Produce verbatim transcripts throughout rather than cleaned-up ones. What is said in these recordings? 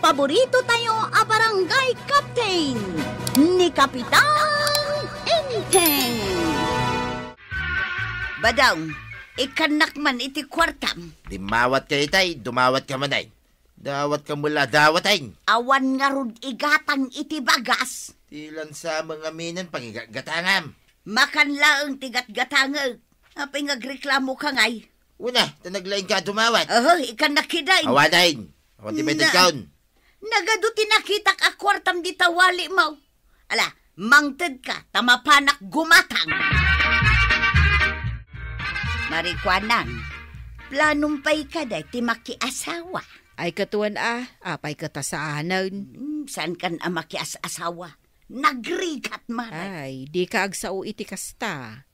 Paborito tayo a barangay captain, ni Kapitan Enteng. Badong, ikannak man iti kuartam. Dimmawat ka itay, dumawat ka manay. Dawat ka mula, dawat ay. Awan ngarud igatang iti bagas. Ti lansa mo nga minen pangigatgatangam. Makan laeng ti gatgatangek. Apay nga agreklamo ka ngay? Una, ta naglaing ka dumawat. Oho, ikan na kidain. Awan ay. Awan ti Na- maitedkaon. Nagadu ti nakitak a kuartam di tawali mo. Ala, mangted ka, ta mapanak gumatang. Marikuanang, planom pay kada ti makiasawa? Ay, katuan a, apay ket a saanen? Hmm, saan kan a makias-asawa? Nagrigat, maray. Ay, di ka agsao iti kasta.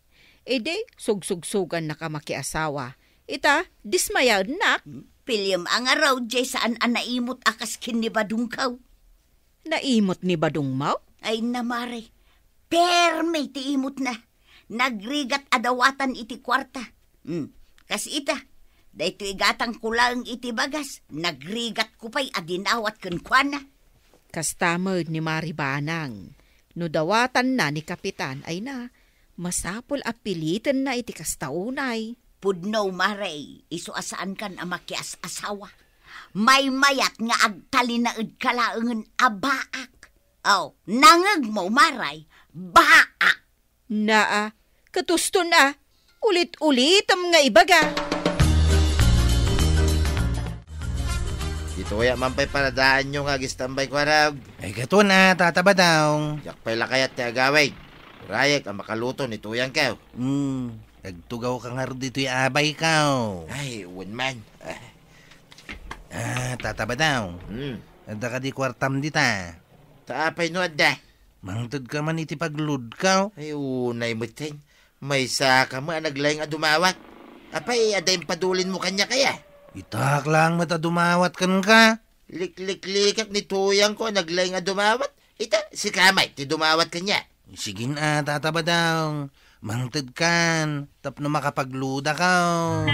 Idi, sugsugsugannak a makiasawa. Ita, dismayaennak. Hmm, piliem a ngarud, jay saan a naimot a kas ken ni Badungkaw. Naimot ni Badungmaw? Ay, namare. Permi ti imotna. Nagrigat a dawatan iti kuarta. Hmm. Kas ita, daytoy igatangko laeng iti bagas, nagrigatko pay a dinawat kenkuana. Kasta met ni Maribanang. No dawatanna ni Kapitan, ay na, masapul a pilitenna iti kasta unay. Pudno, Mare, isu a saankan a makias-asawa. Maymayat nga agtalinaedka laengen a baak. Oh, nangegmo, Mare, baak. Naa, katuston a, ulit-ulitem nga ibaga. Ditoy a man pay paradaanyo nga agistambay, kuarog. Ay, katon a, Tata Badong. Diak pay lakayat ti agawid. Urayek a makaluto ni tuyangkaw. Hmm, agtugawka ngarud ditoy abaykaw. Ay, wen man. Ah. Ah, Tata Badong. Hmm. Adda kadi kuartam dita? Ta apay no adda? Mangtedka man iti pagludkaw. Ay, unay metten. Maysaka met a naglaing a dumawat. Apay, adda impadulinmo kaniak aya? Itak laeng met a dumawat kenka. Likliklikak ni tuyangko a naglaing a dumawat. Ita, sika met ti dumawat kaniak. Sige a, Tata Badong. Mangtedkan, tapno makapagludakaw.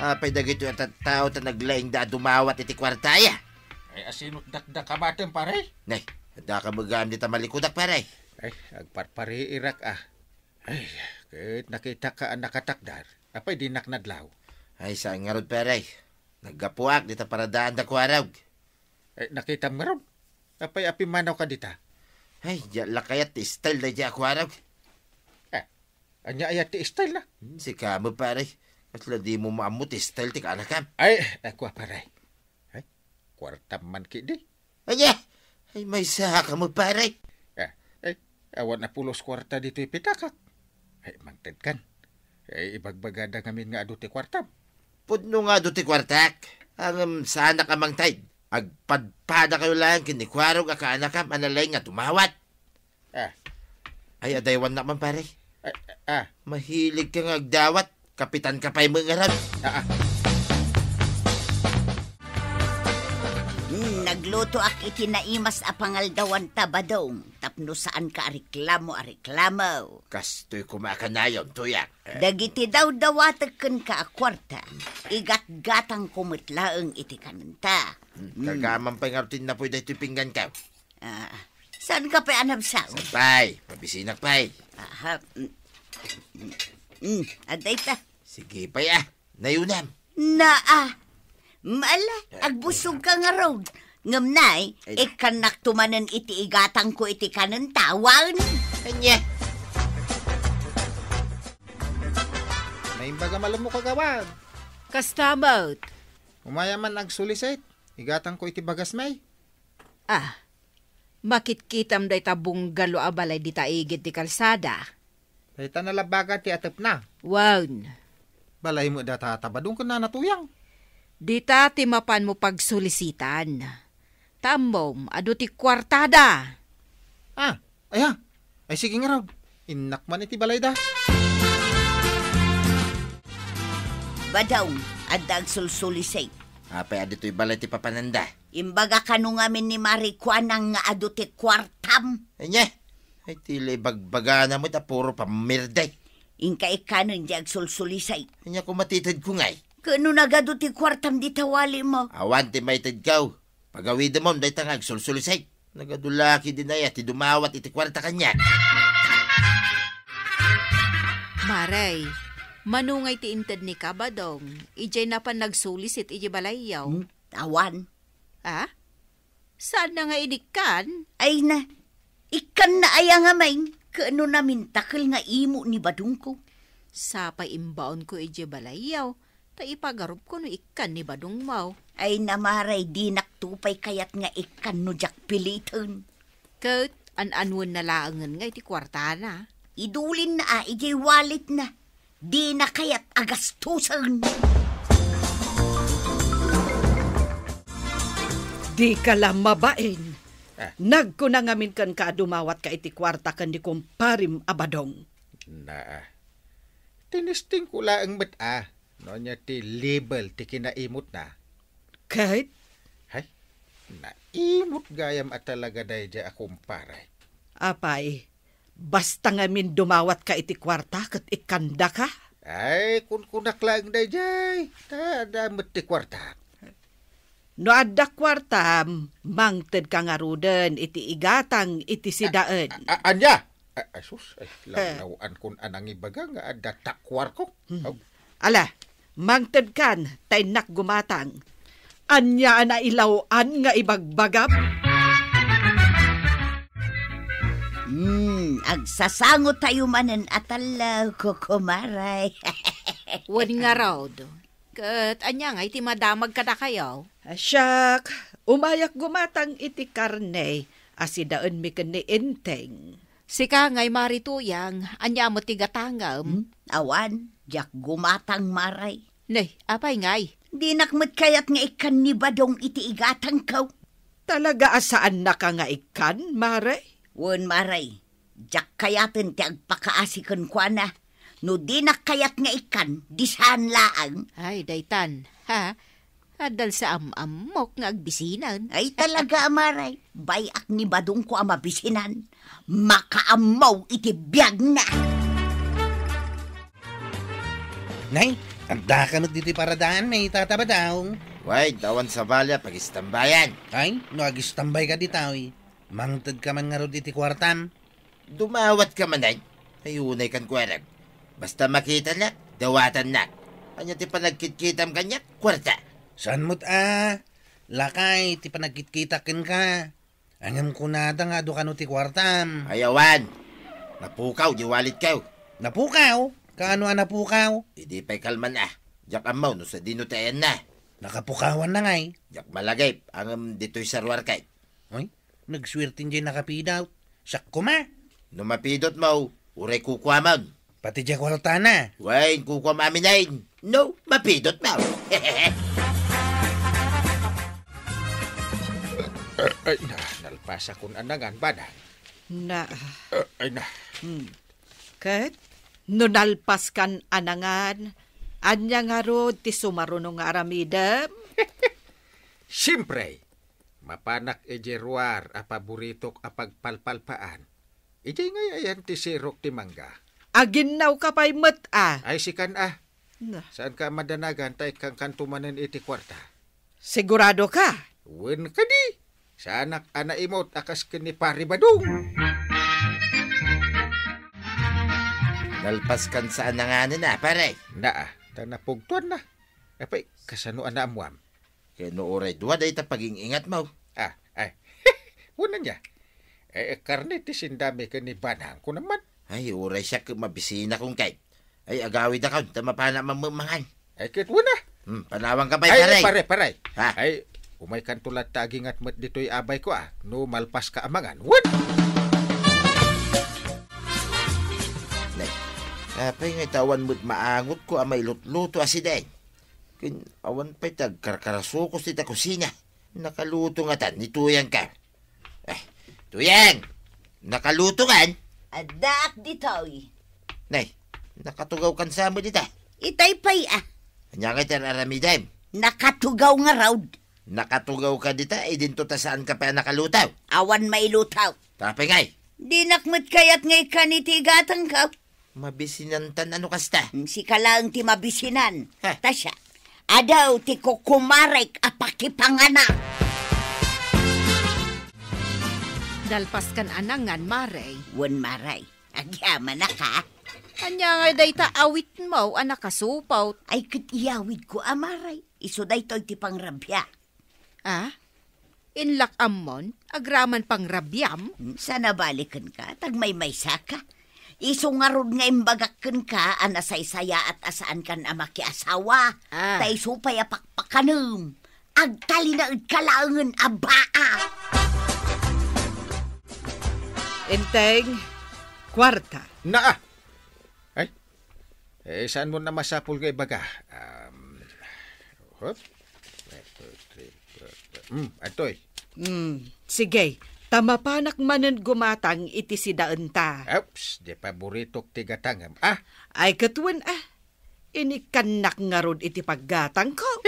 Apay dagitoy a tattao ta naglaingda a dumawat iti kuartaya? Ay, asino't dakdakamatem, pare? Nay, adda ka met gayam dita malikudak, pare? Ay, agparpariirak a. Ay, ket nakitak a nakatakder. Apay dinak nadlaw? Ay, saan ngarud, pare. Naggapuak dita paradaanda, kuarog. Eh, nakitam ngarud. Apay a pimmanawka dita? Ay, diak lakayat ti style daydiay a kuarog. Eh, ania aya ti style na? Hmm, sika met, pare. Kasla dimo maammo ti style ti kaanakam. Ay, ako, pare. Ay, kuartam man kidi. Ania? Ay, maysaka met, pare. Ah, ay, awan a pulos kuarta ditoy pitakak. Ay, mangtedkan. Ay, ibagbagada ngamin nga adu ti kuartam. Pudno nga adu ti kuartak. Ngem saanak a mangted. Agpadpadakayo laeng ken ni kuarog a kaanakam a nalaing nga dumawat. Ah. Ay, adaywannak man, pare. Ah, ah. Mahilig ka nga agdawat. Kapitan ka pay met ngarud. Ah, ah. Hmm, naglutoak iti naimas a pangaldawan ta, Badong, tapno saanka a reklamo a reklamo. Kastoy koma a kanayon, tuyang. Dagiti dawdawatek kenka a kuarta, igatgatangko met laeng iti kanenta. Hmm, hmm. Kagam man pay ngarud ti innapuy daytoy pinggankaw. Ah, saanka pay a nabsao? Saan pay? Mabisinak pay. Aha. Mm. Mm, adda ita. Sige pay a. Nayunam. Naa. Maala, eh, agbusog ka ngarud. Ngem nay, ay, ikkannakto manen iti igatangko iti kanenta, wen. Ania? Naimbag a malem mo, Kagawad. Kasta met. Umay man agsulisit. Igatangko iti bagas, may. Ah, makitkitam dayta bungalo a balay dita igid ti kalsada. Dayta nalabbagan ti atepna. Wen. Balay met data ta Badong ken Nana Tuyang. Dita ti mapanmo pagsulisitan. Ta ammom, adu ti kuartada. Ah, aya. Ay, sige ngarud. Innak man iti balayda. Badong, adda agsulsulisik. Apay a ditoy balay ti papananda? Imbaga kano ngamin ni Mari Kuanang nga adu ti kuartam. Anya? Ay, ti la ibagbagana met a puro pammirday. Inka ikkanen di agsulsulisay. Anya ko matitedko ngay? Ket no nagadu ti kuartam dita walimo? Awan ti maitedko. Pagawidemon dayta nga agsulsulisek. Nagadu la ketdin aya ti dumawat iti kuarta kaniak. Maray, mano ngay ti inted ni Kabadong, idiay napan nagsulisit iti balayyo? Hmm, awan. Ah? Saan na nga inikkan? Ay na, ikkan na aya ngamin, ket no namintakel nga imo ni badongko. Sapay imbaonko idiay balayyo, ta ipagarupko no ikkan ni badongmo. Ay na, Maray, dinak to pay kayat nga ikkan no diak piliten. Ket an-anuen na laengen nga iti kuartana. Idulin na a idiay wallet na. Dina kayat a gastusen. Dika la mabain. Ah. Nagkuna ngamin kenka a dumawatka iti kuarta ken ni kumparem a badong. Na, tinestingko laeng met a no ania ti level ti kinaimotna. Ket? Hay, naimot gayam a talaga daydiay a kumpare. Apay, basta ngamin dumawatka iti kuarta ket ikkandaka? Ay, kunkunak laeng daydiay. Ta adda met ti kuarta. No adda kuartam, mangtedka ngaruden iti igatang iti sidaen. A-, a-, ania? A-, asus, ay, eh, lawlaw-ankon a nangibaga nga adda ta kuarko. Hmm. Aw. Ala, mangtedkan, ta innak gumatang. Ania a nailaw-an nga ibagbagam? Hmm, agsasangotayo manen a tallo, kukumaray. Wen ngarud, ket ania ngay ti madamag kadakayo? A, siak, umayak gumatang iti karne a sidaenmi ken ni Enteng. Sika ngay, Mari Tuyang, ania met ti gatangem? Hmm? Awan, diak gumatang, Maray. Nay, apay ngay? Dinak met kayat nga ikkan ni Badong iti igatangko. Talaga a saannaka nga ikkan, Maray? Wen, Maray. Diak kayaten ti agpakaasi kenkuana. No dinak kayat nga ikkan, di saan laeng. Ay, daytan, ha? Adal sa am-ammok nga agbisinan. Ay, talaga, Maray. Bay-ak ni Badongko a mabisinan. Makaammo iti biagna. Nay, adda ka met ditoy paradaanmi, Tata Badong? Wen, awan sabali a pagistambayan. Ay, no agistambayka ditoy, mangtedka man ngarud iti kuartam. Dumawatka manen? Ay, unay kan kuarem. Basta makitanak, dawatannak. Ania ti panagkitkitam kaniak? Kuarta. Saan met a? Lakay ti panagkitkitak kenka. Ngem kunada nga adu kano ti kuartam. Ay, awan. Napukaw di walletko. Napukaw? Kaano a napukaw? Idi pay kalman a. Diak ammo no sadino ti ayanna. Nakapukawan na ngay. Diak malagip, ngem ditoy saruarko. Ay, nagsuerten jay nakapidot. Siak koma. No mapidotmo, uray kukuamon. Pati jay kuartana. Wen, kukuam aminen. No mapidotmo. Ay, na, nalpasakon a nangan, Badang. Na. Ay, na. Hmm. Ket, no nalpaskan a nangan, ania ngarud ti sumaruno nga aramidem? Siempre, mapanak idiay ruar a paboritok a pagpalpalpaan. Idiay ngay ayan ti sirok ti mangga. Aginnawka pay met a. Ay, sikan a. Na. Saanka a madanagan ta ikkankanto manen iti kuarta? Siguradoka? Wen kadi. Saanak a naimut a kas ken ni Pari Badong. Nalpaskan sa a nanganen a, pare. Naa, ta napugtoanna. Apay, kasano a naammuam? Ken no uray dua dayta paging-ingatmo. Ah, ay. Wen ania? Eh, karne ti sendami ken ni Badang, kunam man. Ay, uray siak ket mabisinakon kay. Ay, agawidakon, ta mapanak mammangan. Ay, ket wen a. Hmm, panawanka pay, pare. Ay, pare, pare. Ha? Ay, umaykanto latta agingat met ditoy abayko a, no malpaska a mangan. Wen! Nay, apay nga ita awan met maangotko a mailutluto a siden? Ken awan pay ti agkarkarasukos dita kusina. Nakaluto ngatan ni Tuyang ka. Eh, Tuyang! Nakaluto kan? Addaak ditoy. Nay, nakatugaw kan sa met dita? Itay pay a. Ania ngay ti ar-aramidem? Nakatugaw ngarud. Nakatugaw ka dita, idinto ta saan ka pay a nakaluto? Awan mailuto. Tapay ngay? Dinak met kayat nga ikkan iti igatangko. Mabisinantan ano kasta? Hmm, sika laeng ti mabisinan. Ha? Ta siak, Adu ti kukumarek a pakipanganak. Nalpaskan a nangan, Mare. Wen, Mare. Agyamanak a. Ania ngay dayta awitmo a nakasupot? Ay, ket iyawidko a, Mare. Isu daytoy ti pangrabiak. Ah? Inlak ammon, agraman pangrabiam? Hmm, saan a bale kenka, tagmaymaysaka. Isu ngarud nga imbagak kenka a nasaysayaat a saankan a makiasawa. Ah. Ta isu pay a pakpakanem, agtalinaedka laengen a baa. Enteng, kuarta. Naa! Ay, eh, saanmo a masapul nga ibaga? Um, hop. One, two, three, four, five. Hmm, adtoy. Hmm, sige. Ta mapanak manen gumatang iti sidaenta. Oops, di paboritok ti gatangem. Ah! Ay, ket wen, ah. Inikkannak ngarud iti paggatangko.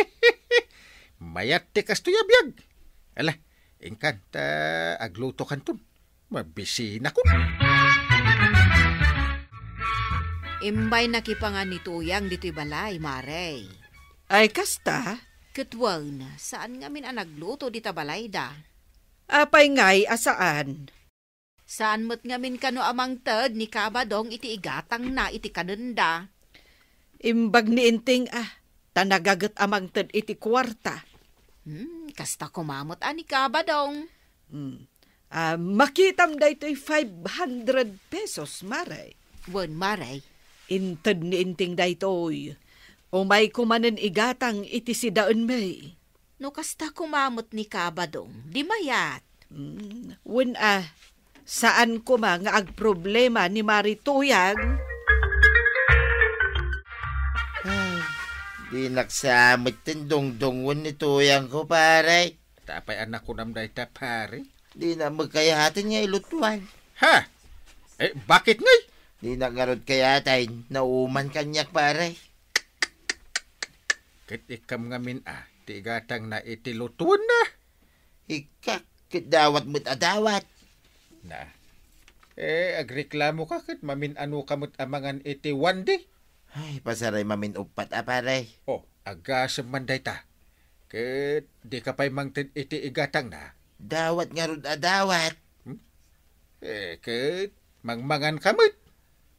Mayat ti kastoy a biag. Ala, inkan, ta aglutokanton. Mabisinakon. Imbay nakipangan ni Tuyang ditoy balay, Mare. Ay, kasta? Ket wen, saan ngamin a nagluto dita balayda? Apay ngay a saan? Saan met ngamin kano a mangted ni Kabadong iti igatangna iti kanenda? Imbag ni Enteng a, ta nagaget a mangted iti kuarta. Hmm, kasta koma met a ni Kabadong. Hmm. Ah, makitam daytoy five hundred pesos, Mare. Wen, Mare. Inted ni Enteng daytoy. Umayko manen igatang iti sidaenmi. No kasta koma met ni Kabadong, di mayat. Hmm, wen a, saan koma nga agproblema ni Mare Tuyang? Ay, dinak sa met ti dungdungon ni Tuyangko, pare. Ta apay a nakunam dayta, pare? Dinak met kayaten nga ilutuan. Ha? Eh, bakit ngay? Dinak ngarud kayaten, nauman kaniak, pare. Ket ikkam ngamin a, ti igatangna iti lutuenna. Ikka, ket dawat met a dawat. Na. Eh, agreklamoka ket mamin-anoka met a mangan iti wandi? Ay, pasaray mamin-uppat a, pare. Oh, agasem man dayta. Ket dika pay mangted iti igatangna? Dawat ngarud a dawat. Hmm? Eh, ket mangmanganka met.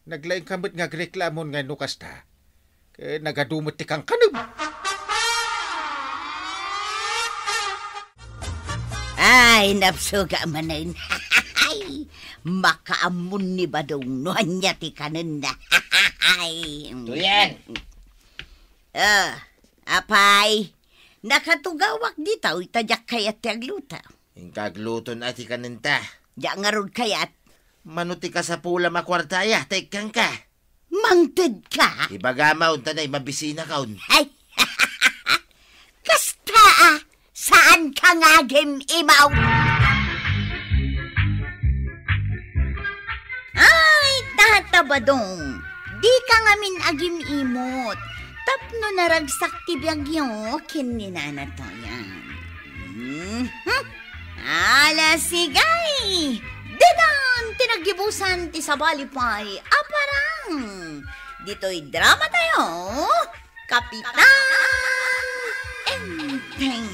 Naglaingka met nga agreklamon nga no kasta, ket nagadu met ti kankanem. Ay, napsuga manen. Ay, makaammon ni Badong no ania ti kanenna. Ay. Tuyan! Ah, apay, nakatugawak dita, uy, ta diak kayat ti agluto. Inka agluton a ti kanenta. Diak ngarud kayat. Mano ti kasapulam a kuarta aya, ta ikkanka? Mangtedka? Ibagam a, unta nay mabisinakon. Ay, kasta a, saanka nga agim-imaw? Ay, tata Badong, dika ngamin agim-imot. Tapno naragsak ti biagyo ken ni Nana Toyan. Mhm. Ala, sigay! Dedan ti naggibusan ti sabali pay a parang. Ditoy drama tayo, Kapitan Enteng.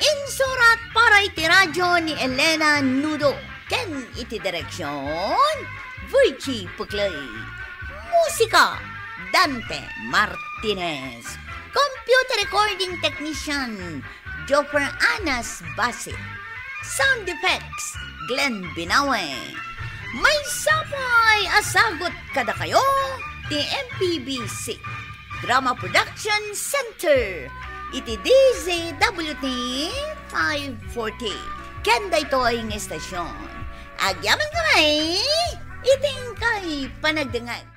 Insurat para iti radyo ni Elena Nudo ken iti direksyon, Virgie Puclay. Musika, Dante Martinez. Computer recording technician, Joffer Anas Basit. Sound effects, Glenn Binawe. Maysa pay a sagut kadakayo ti M P B C Drama Production Center iti D Z W T five forty. Ken daytoy nga estasyon, agyamankami iti inkay panagdengngeg.